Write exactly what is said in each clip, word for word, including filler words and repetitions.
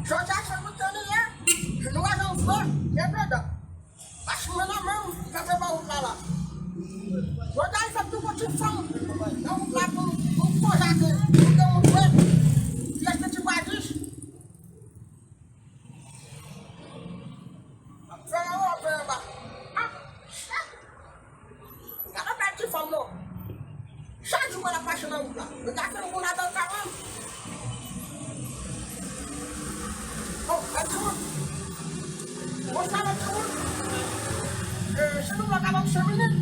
Jodi a se wikend li ye, nou wè jan w fè, gen pèdan. Machin nan nan men m, kanpe bò wout la la. Jodi a li fè tout bon ti fanm nan wout la pou, pou konjake, pou gen moun wè. Li achte ti badis. Ap fè anwo, ap fè anba. Ah! Gade bèl ti fanm non. Chak jou mwen ap mache nan wout la. Mwen ta fè yon ladan kanmenm. Oh, bèl timoun. Bonswa, bèl timoun. Eh, se nou la ka nan senk minit.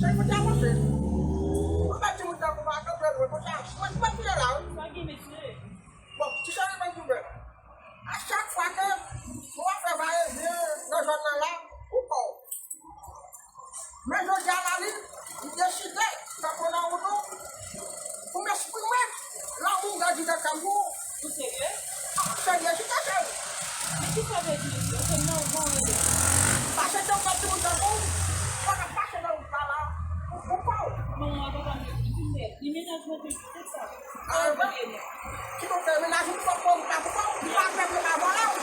Senk minit avanse. Yon bèl timoun tankou mwen, tankou mwen, konsa. Mwen, mwen, mwen, la, wi. Bon, ti cheri, mwen, mwen. A chak fwa ke ou ap fè vayevyen nan zòn nan la, ou kò w. Men jodi a la li, m deside, tankou nan wout ou, pou m eksprime lanmou m grandi nan kè m pou ou. Ou serye? Ah, serye, chita, cheri. Men kisa w vle di, mesye? Ou konn nan ou bon rele. Pase tan w pran timoun tankou w, pandan w mache nan wout la la, ou, ou kò w. Manman ak papa m yo, li menaj mwen toujou, se sa. Ah, bon. Ki bon fè menaj ou fòk pou ou pa pou ou, li pa pèp, li pa vòlè ou.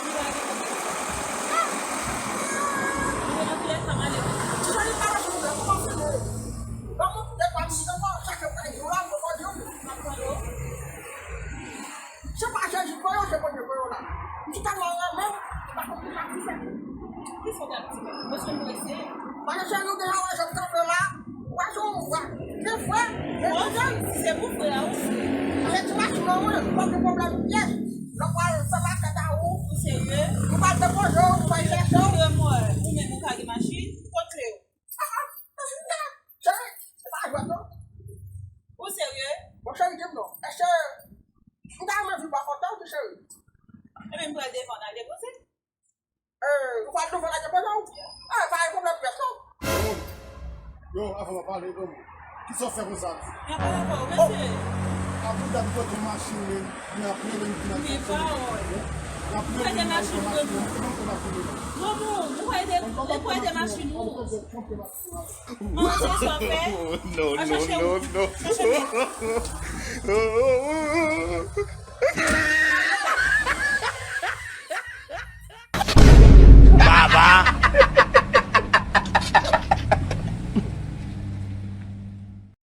Ti jan li pa wè sou mwen, kòman fè nou? Ban mwen de twa minit ankò, chak jou pa yon la, mwen di w. Se pa Jezi pran yo, se Bondye pran yo la. M chita la, la, men, m pa konn ki sa ki fèt. Kisa w t ap di menm? Mesye m prese. Paske se nou deja wè jan m kanpe la. Ou pa sou, ou pa. Gen frè, gen kouzen. Si se pou frè a ou, frè. Paske ti machin nan, wi, ou pa gen pwoblèm pyès. Lè w pral fè makèt a ou. Ou serye? Ou pral depoze w, ou pral chèche w. Ou menm, ou menm, ou ka gen machin? Kot kle w? Cheri, se pa jwèt non. Ou serye? Bon, cheri, di m non. Èske m ta renmen vin bò kote w tou, cheri? Ebyen, m pral devan, n al depoze. Eh, ou pral devan, n al depoze w? Eh, pa gen pwoblèm pyès non. Yo, avan m ap pale, yo. Kisa w fè konsa? M ap pale avè w, mesye. A bouda m pote machin men, men ap rele m vin ak machin. Men pawòl. L ap rele m vin ak machin, men m konnen w ap rele m. Granmoun, ou kwè de, ou kwè de machin ou? Manman, se sa w fè? Non, non, non, non. Chache wout. Chache wout.